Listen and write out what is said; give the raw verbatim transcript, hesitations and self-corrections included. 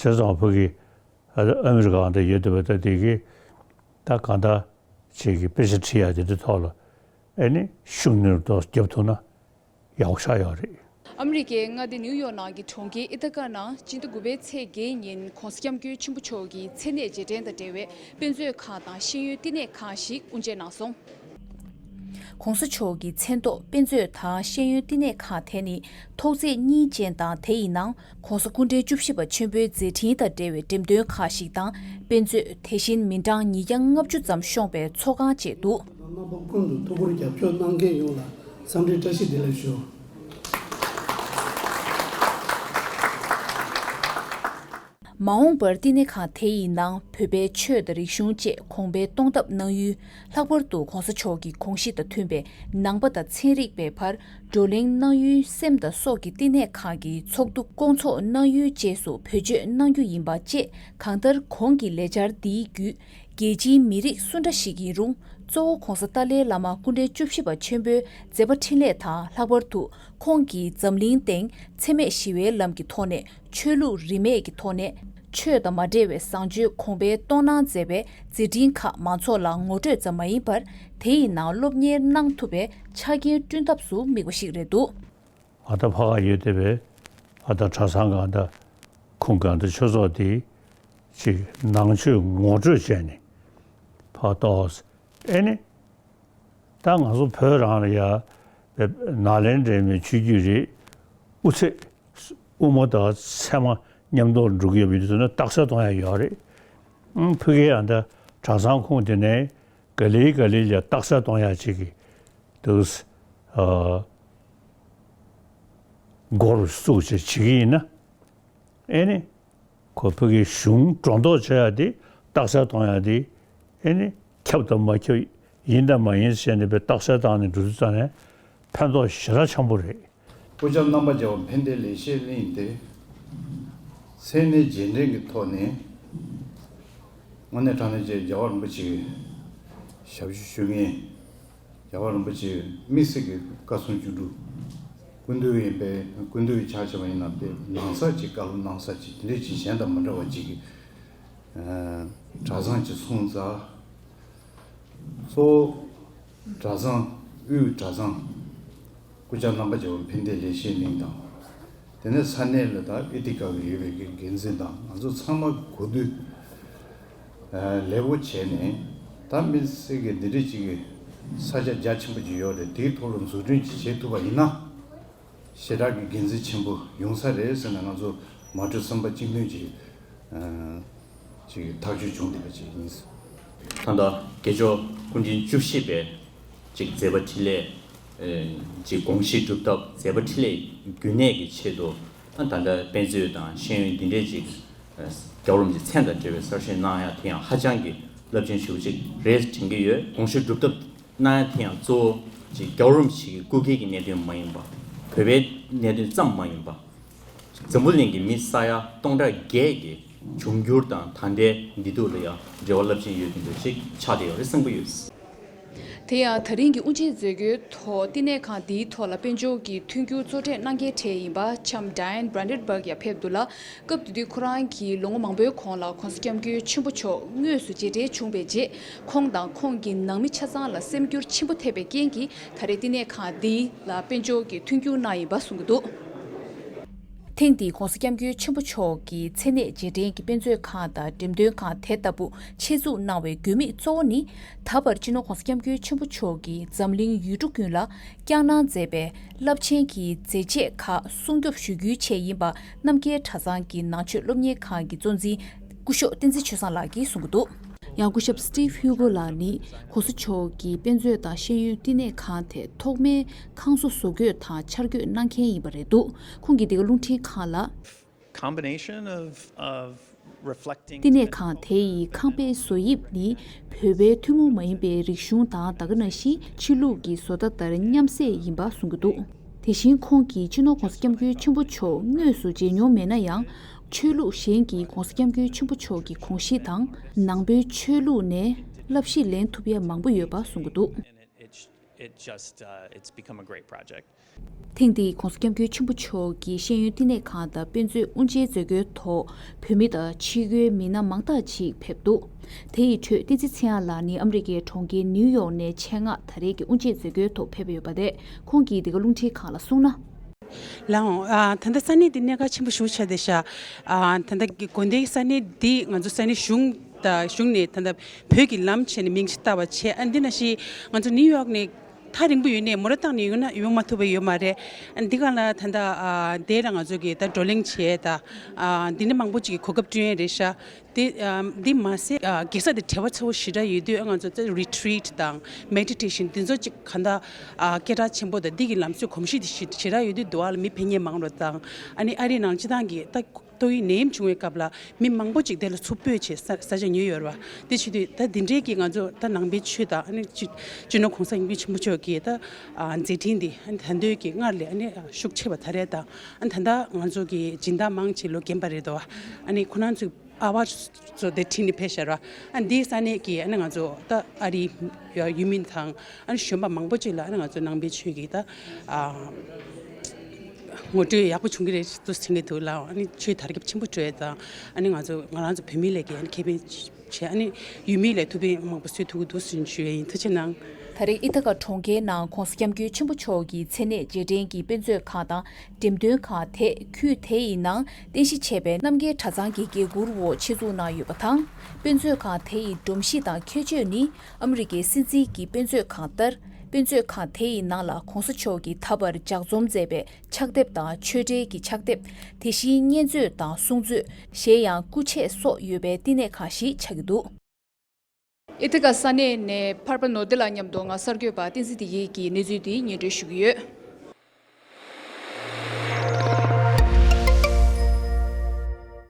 བྱས་ཙང་ཕ་གི་ཨ་ཨ་མི་རི་ཀ་འདི་ཡོད་བསྡད་པ་ད་དེ་གི་ད་གང་ལྟར་ཅིག་གི་དཔེ་ཆ་ཁྲིད་ཡ་དེ་འདྲའི་ཐོག་ལ་ཨེ་ནི་ཤུགས་སྣོན་ཏོག་རྒྱབ་ཐུབ་ན་ཡག་པོ་ཆགས་ཡོད་རེད། ཨ་མི་རི་ཀའི་མངའ་སྡེ་ནིའུ་ཡོག་ནང་གི་གྲོང་ཁྱེར་ཨི་ཐ་ཀ་ནང་སྤྱི་ཟླ་དགུ་པའི་ཚེས་བརྒྱད་ཉིན་༸གོང་ས་༸སྐྱབས་མགོན་ཆེན་པོ་མཆོག་གི་མཚན་གནས་རྗེས་དྲན་དང་འབྲེལ་བའི་དཔེ་མཛོད་ཁང་དང་ཤེས་ཡོན་བསྟི་གནས་ཁང་ཞིག་དབུ་འབྱེད་གནང་སོང་། ༸གོང་ས་མཆོག་གི་མཚན་ཐོག་དཔེ་མཛོད་དང་ཤེས་ཡོན་བསྟི་གནས་ཁང་དེ་ནི་ཐོག་བརྩེགས་གཉིས་ཅན་དང་དེ་ཡི་ནང་༸གོང་ས་སྐུ་ཕྲེང་བཅུ་བཞི་པ་ཆེན་པོའི་མཛད་འཕྲིན་དང་འབྲེལ་བའི་འགྲེམས་སྟོན་ཁང་ཞིག་དང་དཔེ་མཛོད། དེ་བཞིན་མི་གྲངས་ཉིས་བརྒྱ་ལྔ་བཅུ་ཙམ་ཤོང་པའི་ཚོགས་ཁང་བཅས་འདུག་རྣམ་པ་ཀུན་ཏུ་ཐུགས་ཁུར་རྒྱབ་སྐྱོར་གནང་མཁན་ཡོངས་ལ་འཚམས་འདྲི་བཀྲ་ཤིས་བདེ་ལེགས་ཞུ། མ་འོངས་པར་བསྟི་གནས་ཁང་དེ་ཡི་ནང་བོད་པའི་ཆོས་དང་རིག་གཞུང་བཅས་གོང་འཕེལ་གཏོང་ཐབས་གནང་ཡུལ། ལྷག་པར་དུ་༸གོང་ས་མཆོག་གི་དགོངས་གཞི་དང་མཐུན་པའི་ནང་པ་དང་ཚན་རིག་པའི་བར་བགྲོ་གླེང་གནང་ཡུལ། སེམས་དང་སྲོག་གི་བསྟི་གནས་ཁང་གི་ཚོགས་འདུ་བསྐོང་ཚོགས་གནང་ཡུལ་བཅས་སུ་བེད་སྤྱོད་གནང་རྒྱུ་ཡིན་པ་བཅས། གང་ལྟར་གོང་གི་ལས་འཆར་འདིའི་བརྒྱུད། རྒྱལ་སྤྱིའི་མི་རིགས་སུ་འདྲ་ཞིག་ཡིན་རུང་། གཙོ་བོ་༸གོང་ས་ཏཱ་ལའི་བླ་མ་སྐུ་ཕྲེང་བཅུ་བཞི་པ་ཆེན་པོའི་མཛད་པ་འཕྲིན་ལས་དང་། ལྷག་པར་དུ་ཁོང་གིས་འཛམ་གླིང་སྟེང་འཚེ་མེད་ཞི་བའི་ལམ་གྱི་ཐོག་ནས། ཆོས་ལུགས་རིས་མེད་ཀྱི་ཐོག་ནས་ཆོས་དང་མ་འབྲེལ་བའི་བཟང་སྤྱོད་གོང་འཕེལ་གཏོང་གནང་མཛད་པའི་མཛད་འཕྲིན་ཁག་མང་ཚོགས་ལ་ངོ་སྤྲོད་ཙམ་མ་ཡིན་པར། དེ་ཡི་ནང་སློབ་གཉེར་གནང་ཐུབ་པའི་ཆ་རྐྱེན་བསྐྲུན་ཐབས་སུ་དམིགས་པ་ཞིག་རེད་འདུག་ང་ད་ཕ་ག་ཡོད་བསྡད་པའི་ཨ་ད་གྲྭ་ཚང་གང་ད་ཁུངས་གང་ད་ཆོས་ཚོགས་དེ་ཅིག་ནང་ཆོས་ངོ་སྤྲོད་བྱས་ནས་ཕར་གཏོགས། ཨེ་ནི། ད་ང་ཚོ་བོད་རང་ལ་ཡ་ནཱ་ལེནྡྲའི་མི་ཆོས་བརྒྱུད་རེད། དབུ་ཚད་དབུ་མ་དང་ཚད་མ་མཉམ་དུ་འགྲོ་གི་ཡོད་པ་ཡིན་དུས་ན་རྟགས་གསལ་གཏོང་ཡ་ཡོད་རེད། ཨང་། ཕ་གིའི་ཨ་ད་གྲྭ་ཚང་ཁུངས་དེ་ནས་ག་ལེ་ག་ལེ་ལ་རྟགས་གསལ་གཏོང་ཡ་ཅིག་གི་འདུག་ཨ་སྒོར་བཙུགས་བྱས་བྱེད་ཀྱི་ཡིན་ན། ཨེ་ནི། ཁོ་ཕ་གིའི་གཞུང་སྒྲོ་འདོགས་བྱ་ཡ་དེ། རྟགས་གསལ་གཏོང་ཡ་དེ། ཨེ་ནི། ཁྱབ་དང་མ་ཁྱབ། ཡིན་དང་མ་ཡིན་ཟེར་ནས་པའི་རྟགས་གསལ་བཏང་ནས་འགྲོ་དུས་ཙང་ནས་ཕན་ཐོགས་ཞེ་དྲག་ཆེན་པོ་རེད། སྐུ་ཞབས་རྣམ་པ་རྒྱལ་བ་ཕན་བདེ་ལེགས་བཤད་གླིང་དེ་མཚན་གནས་རྗེས་དྲན་གྱི་ཐོག་ནས་དངོས་གནས་དྲང་གནས་ཀྱི་རྒྱལ་བ་རིན་པོ་ཆེའི་ཞབས་ཞུ་ཞུ་མཁན། རྒྱལ་བ་རིན་པོ་ཆེའི་དམིགས་བསལ་གྱི་བཀའ་གསུང་བཅུ་དྲུག་སྐུ་མདུན་ཡིན་པས། སྐུ་མདུན་ཕྱག་བྱས་པ་ཡིན་ན་དེ་ནང་གསར་གྱི་བཀའ་སློབ་གནང་ས་ཅིག་དེ་འདྲས་ཅིག་གཞན་དང་མི་འདྲ་བ་ཅིག་གི་གྲྭ་ཚང་ཅིག་སོང་ཙང་། གཙོ་བོ་གྲྭ་ཚང་། དབུས་གྲྭ་ཚང་། སྐུ་ཞབས་རྣམ་པ་རྒྱལ་བ་ཕན་བདེ་ལེགས་བཤད་གླིང་དང་། དེ་ནས་ས་གནས་ལ་ད་ཨི་ཐི་ཀ་གི་ཡོད་པའི་གི་འགན་འཛིན་དང་ང་ཚོ་ཚང་མ་གོ་བསྡུར་ལེགས་པོ་བྱས་ནས། ད་དམིགས་བསལ་གྱི་འདི་འདྲ་ཅིག་གི་ས་ཆ་རྒྱ་ཆེན་པོ་ཅིག་ཡོད་རེད། དེའི་ཐོག་ལ་འཛུགས་སྐྲུན་ཅིག་བྱེད་ཐུབ་པ་ཡིན་ན་ཞེ་དྲག་གི་དགེ་མཚན་ཆེན་པོ་ཡོང་ས་རེད་ཟེར་ནས་ང་ཚོ་མ་གྲོས་བསམ་པ་གཅིག་མཐུན་གྱིས་ཅིག་ཐག་གཅོད་བྱུང་བསྡད་པ་ཅིག་ཡིན། ད་ལྟ་དགེ་སྦྱོར་སྐུ་ཕྲེང་བཅུ་བཞི་པའི་ཅིག་མཛད་པ་འཕྲིན་ལས། ཅིག་དགོངས་གཞི་སྒྲུབ་ཐབས། མཛད་པ་འཕྲིན་ལས་རྒྱུན་གནས་ཀྱི་ཆེད་དུ་ད་ལྟ་དཔེ་མཛོད་དང་ཤེས་ཡོན་འདི་འདྲས་ཅིག་རྒྱལ་བ་རིན་པོ་ཆེའི་མཚན་དང་འབྲེལ་བའི་གསར་ཞུགས་གནང་ཡ་དེ་ཡང་ཧ་ཅང་གི་རླབས་ཆེན་ཞེ་པོ་ཅིག་རེད་དྲན་གྱི་ཡོད། དགོངས་གཞི་སྒྲུབ་ཐབས་གནང་ཡ་དེ་ཡང་གཙོ་བོ་ཅིག་རྒྱལ་བ་རིན་པོ་ཆེ་གི་སྐུ་སྒེར་གྱི་གནད་དོན་མ་ཡིན་པ། བོད་པའི་གནད་དོན་ཙམ་མ་ཡིན་པ། འཛམ་བུ་གླིང་གི་མི་ས་ཡ་སྟོང་ཕྲག་བརྒྱད་ཀྱི་འབྱུང་འགྱུར་དང་ད་ལྟའི་བདེ་སྡུག་ལ་ཡང་འབྲེལ་བ་རླབས་ཆེན་ཡོད་མཁན་འདྲ་ཅིག་ཆགས་བསྡད་ཡོད་རེད་བསམ་གྱི་ཡོད། དེ་ཡང་ད་རིང་གི་དབུ་འབྱེད་མཛད་སྒོའི་ཐོག་བསྟི་གནས་ཁང་འདིའི་ཐོག་ལ་དཔལ་འབྱོར་གྱི་མཐུན་འགྱུར་གཙོ་གྲས་གནང་མཁན་གྲས་ཡིན་པ་ལྕམ་Diane Brandenburg ཡང་ཕེབས་འདུག་ལ། སྐབས་དེ་དུས་ཁོ་རང་གིས་ལོ་ངོ་མང་པོའི་གོང་ལ་༸གོང་ས་༸སྐྱབས་མགོན་ཆེན་པོ་མཆོག་དངོས་སུ་མཇལ་འཕྲད་བྱུང་བའི་རྗེས། ཁོང་དང་ཁོང་གི་ནང་མི་ཆ་ཚང་ལ་སེམས་འགྱུར་ཆེན་པོ་ཐེབས་པའི་རྐྱེན་གྱིས་ད་རེས་བསྟི་གནས་ཁང་འདི་ལ་དཔལ་འབྱོར་གྱི་མཐུན་འགྱུར་གནང་ཡིན་པ་གསུང་གི་འདུག་ཐེངས་འདིའི་༸གོང་ས་༸སྐྱབས་མགོན་ཆེན་པོ་མཆོག་གི་མཚན་གནས་རྗེས་དྲན་གྱི་དཔེ་མཛོད་ཁང་དང་འགྲེམས་སྟོན་ཁང་དེ་ལྟ་བུ་ཆེད་འཛུགས་གནང་བའི་དགོས་དམིགས་གཙོ་བོ་ནི། ད་བར་སྤྱི་ནོར་༸གོང་ས་༸སྐྱབས་མགོན་ཆེན་པོ་མཆོག་གིས་འཛམ་གླིང་ཡུལ་གྲུ་ཀུན་ལ་བསྐྱངས་གནང་མཛད་པའི་རླབས་ཆེན་གྱི་མཛད་རྗེས་ཁག་སྲུང་སྐྱོབ་ཞུ་རྒྱུའི་ཆེད་ཡིན་པ་རྣམ་རྒྱལ་གྲྭ་ཚང་གི་ནང་ཆོས་སློབ་གཉེར་ཁང་གི་གཙོ་འཛིན་སྐུ་ཞབས་བསྟན་འཛིན་ཆོས་བཟང་ལགས་ཀྱིས་གསུང་གི་འདུག་ཡང་སྐུ་ཞབས་Steve Hugo ལགས་ནི་༸གོང་ས་མཆོག་གི་དཔེ་མཛོད་དང་ཤེས་ཡོན་བསྟི་གནས་ཁང་དེ་ཐོག་མའི་ཁང་བཟོ་བཟོ་བཀོད་དང་འཆར་འགོད་གནང་མཁན་ཡིན་པ་རེད་འདུག་ཁོང་གིས་འདི་ག་རླུང་འཕྲིན་ཁང་ལ། Combination of, of reflecting བསྟི་གནས་ཁང་དེ་ཡི་ཁང་པའི་བཟོ་དབྱིབས་ནི་བོད་པའི་ཐུན་མོང་མ་ཡིན་པའི་རིག་གཞུང་དང་ད་ག་ནང་བཞིན་ཕྱི་ལུགས་ཀྱི་བཟོ་ལྟ་ལྟར་མཉམ་བསྲེས་ཡིན་པ་གསུང་གི་འདུག་དེ་བཞིན་ཁོང་གིས་སྤྱི་ནོར་༸གོང་ས་༸སྐྱབས་མགོན་ཆེན་པོ་མཆོག་དངོས་སུ་མཇལ་མྱོང་མེད་ན་ཡང་། ཆོས་ལུགས་གཞན་གྱིས་༸གོང་ས་༸སྐྱབས་མགོན་ཆེན་པོ་མཆོག་གི་དགོངས་གཞི་དང་ནང་པའི་ཆོས་ལུགས་ནས་བསླབ་གཞི་ལེན་ཐུབ་ཡ་མང་པོ་ཡོད་པ་གསུང་གི་འདུག It just, uh, it's become a great project. ཐེངས་འདིའི་༧གོང་ས་༧སྐྱབས་མགོན་ཆེན་པོ་མཆོག་གི་ཤེས་ཡོན་བསྟི་གནས་ཁང་དང་དཔེ་མཛོད་དབུ་འབྱེད་མཛད་སྒོའི་ཐོག་བོད་མི་དང་ཕྱི་རྒྱལ་མི་སྣ་མང་དག་ཅིག་ཕེབས་འདུག་དེ་ཡི་ཁྲོད་བསྟན་འཛིན་ཚེ་དབྱངས་ལགས་ནི་ཨ་མི་རི་ཀའི་གྲོང་ཁྱེར་ནིའུ་ཡོག་ནས་ཆེད་མངགས་ད་རེས་ཀྱི་དབུ་འབྱེད་མཛད་སྒོའི་ཐོག་ཕེབས་ཡོད་པ་རེད། ཁོང་གིས་འདི་ག་རླུང་འཕྲིན་ཁང་ལ་གསུངས་ན། ལའོ། ཨ་ད་ལྟ་ས་གནས་འདི་གནད་འགག་ཆེན་པོ་ཞེ་པོ་ཆགས་བསྡད་ཤག་ཨ་ད་ལྟ་གི་དགོན་སྡེའི་ས་གནས་འདི་ང་ཚོ་ས་གནས་གཞུང་དང་གཞུང་ནས་ད་ལྟ་བོད་ཀྱི་ལམ་བྱས་ནས་མིང་ཅིག་བཏགས་པ་བྱས། ཨ་འདི་ནང་བཞིན་ང་ཚོ་ནིའུ་ཡོག་ནས་ཐག་རིང་པོ་ཡོད་ནས་མོ་ཊ་བཏང་ནས་ཡོང་ན་ཡོང་མ་ཐུབ་པ་ཡོད་མ་རེད། ཨ་འདི་ག་ལ་ད་ལྟ་ཨ་དེ་ལ་ང་ཚོ་གི་ད་བགྲོ་གླེང་བྱས་ད་ཨ་འདི་ནས་མང་པོ་ཅིག་གི་གོ་སྐབས་བསྐྲུན་ཡས་རེད་ཤག་དེ་ཨམ་འདི་མ་ཟད་ཨ་རྒྱལ་ས་དེ་བྲེལ་བ་ཚ་པོ་ཞེ་དྲག་ཡོད་དུས་ང་ཚོ་ད་རི་ཊི་རིཊ་དང་མེ་ཌི་ཊེ་ཤན་འདི་ཚོ་ཅིག་གང་ལྟར་ཨ་སྐད་གྲགས་ཆེན་པོ་དང་འདི་གི་ལམ་སྲོལ་གོམས་གཤིས་དེ་ཞེ་ཞེ་དྲག་ཡོད་དུས་འདུག་ཨ་ལ་མི་ཕེབས་མཁན་མང་རུ་དང་ཨ་ནི་ཨ་རིའི་ནང་སྤྱི་བཏང་གི་ད་ཏོག་དབྱིབས་ནད་ཡམས་བྱུང་བའི་སྐབས་ལ་མི་མང་པོ་ཅིག་དེ་ལ་ཚུར་སྤོས་བྱས་ས་ས་ཆ་ཉོས་ཡོད་རེད་བ། དེ་བྱེད་དུས་ད་འདི་འདྲའི་གི་ང་ཚོ་ད་ནང་པའི་ཆོས་དང་ཨ་ནི་སྤྱི་སྤྱི་ནོར་གོང་ས་སྐྱབས་མགོན་ཆེན་པོ་མཆོག་གི་ད་ཨ་མཛད་འཕྲིན་འདི་ཨ་ནི་ད་འདོད་ཀྱི་སྔར་ལས་ཨ་ནི་ཤུགས་ཆེ་བ་ད་རེད་ད། ཨ་ནི་ད་ལྟ་ང་ཚོ་གི་སྦྱིན་བདག་མང་ཆེ་ལོ་རྒན་པ་རེད་དོ། ཨ་ནི་ཁོ་རང་ཚོའི་ཨ་བ་ཚོ་དེ་ཁྲིད་ནས་ཕེབས་ཤར་བ། ཨ་ནི་འདིའི་ས་གནས་ཀྱི་ཨ་ནི་ང་ཚོ་ད་ཨ་རིའི་ཡུལ་མི་དང་ཨ་ནི་གཞོན་པ་མང་པོ་ཅིག་ལ་ཨ་ནི་ང་ཚོ་ནང་པའི་ཆོས་ཀྱི་ད་ཨ་ངོ་སྤྲོད་ཡག་པོ་བྱུང་གི་རེད་འདུག་དྲན་གྱི་འདུག་ལ། ཨ་ནི་ཆོས་དར་ཁྱབ་ཆེན་པོ་འགྲོ་ཡས་དང་ཨ་ནི་ང་ཚོ་ང་རང་ཚོ་བོད་མི་ལ་གི་ཨ་ནི་ཁེ་ཕན་བྱས། ཨ་ནི་ཡུལ་མི་ལ་ཐུགས་ཕན་མང་པོ་གསོས་ཐུབ་ཀྱི་འདུག་ཟེར་ཞུ་ཡས་ཡིན། ཐུགས་རྗེ་གནང་། ད་རེས་ཨི་ཐ་ཀ་གྲོང་ཁྱེར་ནང་༧གོང་ས་༧སྐྱབས་མགོན་ཆེན་པོ་མཆོག་གི་མཚན་གནས་རྗེས་དྲན་གྱི་དཔེ་མཛོད་ཁང་དང་འགྲེམས་སྟོན་ཁང་དེ་ཁུལ་དེ་ཡི་ནང་རྟེན་གཞི་བྱས་པའི་རྣམ་རྒྱལ་གྲྭ་ཚང་གི་སྒེའུ་ཁུང་འོག་ཆེད་འཛུགས་གནང་ཡོད་པ་དང་། དཔེ་མཛོད་ཁང་དེ་ཡི་སྒྲོམ་གཞི་དང་ཁྱད་ཆོས་ནི་ཨ་མི་རི་ཀའི་སྲིད་འཛིན་གྱི་དཔེ་མཛོད་ཁང་ལྟར། དཔེ་མཛོད་ཁང་དེ་ཡི་ནང་ལ་༧གོང་ས་མཆོག་གིས་ད་བར་ལྗགས་རྩོམ་མཛད་པའི་ཕྱག་དེབ་དང་ཆོས་འབྲེལ་གྱི་ཕྱག་དེབ། དེ་བཞིན་བརྙན་མཛོད་དང་གསུང་མཛོད། གཞན་ཡང་སྐུ་ཆས་སོགས་ཡོད་པའི་བསྟི་གནས་ཁང་ཞིག་ཆགས་ཀྱི་འདུག་ཨི་ཐི་ཀ་ས་གནས་ནས་ཕར་པ་ནོར་བདེ་ལགས་མཉམ་དུ་ང་གསར་འགོད་པ་བསྟན་འཛིན་བདེ་སྐྱིད་ཀྱིས་གནས་ཚུལ་འདི་སྙན་སྒྲོན་ཞུ་གི་ཡོད།